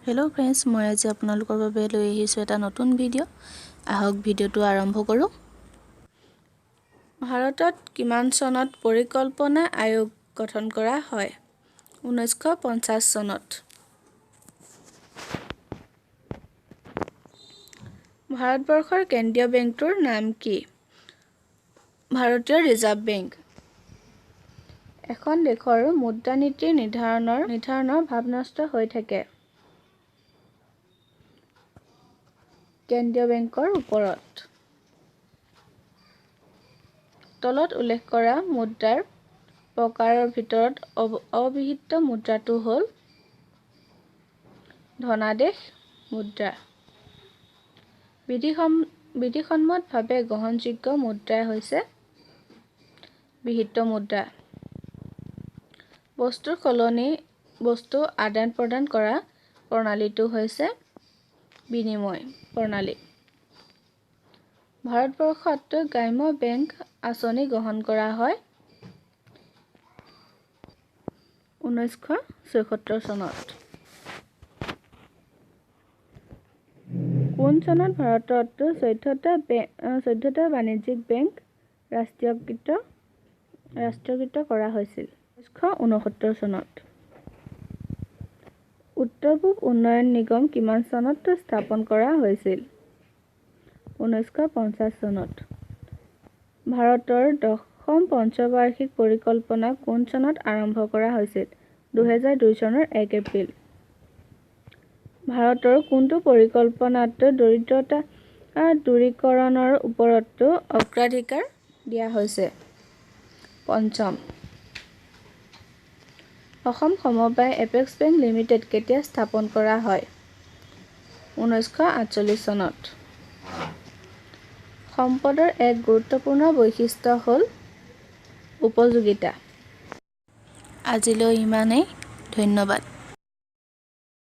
Hello' friends, মই আজি আপোনালোকৰ বাবে লৈ আহিছোঁ এটা নতুন ভিডিঅ'। আহক, ভিডিঅ'টো আৰম্ভ কৰোঁ। ভাৰতত কিমান চনত পৰিকল্পনা আয়োগ গঠন কৰা হয়? 1950 চনত। ভাৰতবৰ্ষৰ কেন্দ্ৰীয় বেংকটোৰ নাম কি? ভাৰতীয় ৰিজাৰ্ভ বেংক। এখন দেশৰ মুদ্ৰানীতি নিৰ্ধাৰণৰ ভাৱন্যস্ত হৈ থাকে কেন্দ্ৰীয় বেংকৰ ওপৰত। তলত উল্লেখ কৰা মুদ্ৰাৰ প্ৰকাৰৰ ভিতৰত অবিহিত মুদ্ৰাটো হ'ল ধনাদেশ মুদ্ৰা। বিধিসন্মতভাৱে গ্ৰহণযোগ্য মুদ্ৰাই হৈছে বিহিত মুদ্ৰা। বস্তুৰ সলনি বস্তু আদান প্ৰদান কৰা প্ৰণালীটো হৈছে বিনিময় প্ৰণালী। ভাৰতবৰ্ষত গ্ৰাম্য বেংক আঁচনি গ্ৰহণ কৰা হয় 1976 চনত। কোন চনত ভাৰতত 14টা বাণিজ্যিক বেংক ৰাষ্ট্ৰীয়কৃত কৰা হৈছিল? 1969 চনত। উত্তৰ পূব উন্নয়ন নিগম কিমান চনত স্থাপন কৰা হৈছিল? 1950 চনত। ভাৰতৰ দশম পঞ্চবাৰ্ষিক পৰিকল্পনা কোন চনত আৰম্ভ কৰা হৈছিল? 2002 চনৰ 1 এপ্ৰিল। ভাৰতৰ কোনটো পৰিকল্পনাত দৰিদ্ৰতা দূৰীকৰণৰ ওপৰত অগ্ৰাধিকাৰ দিয়া হৈছে? পঞ্চম। অসম সমবায় এপেক্স বেংক লিমিটেড কেতিয়া স্থাপন কৰা হয়? 1948 চনত। সম্পদৰ এক গুৰুত্বপূৰ্ণ বৈশিষ্ট্য হ'ল উপযোগিতা। আজিলৈ ইমানেই, ধন্যবাদ।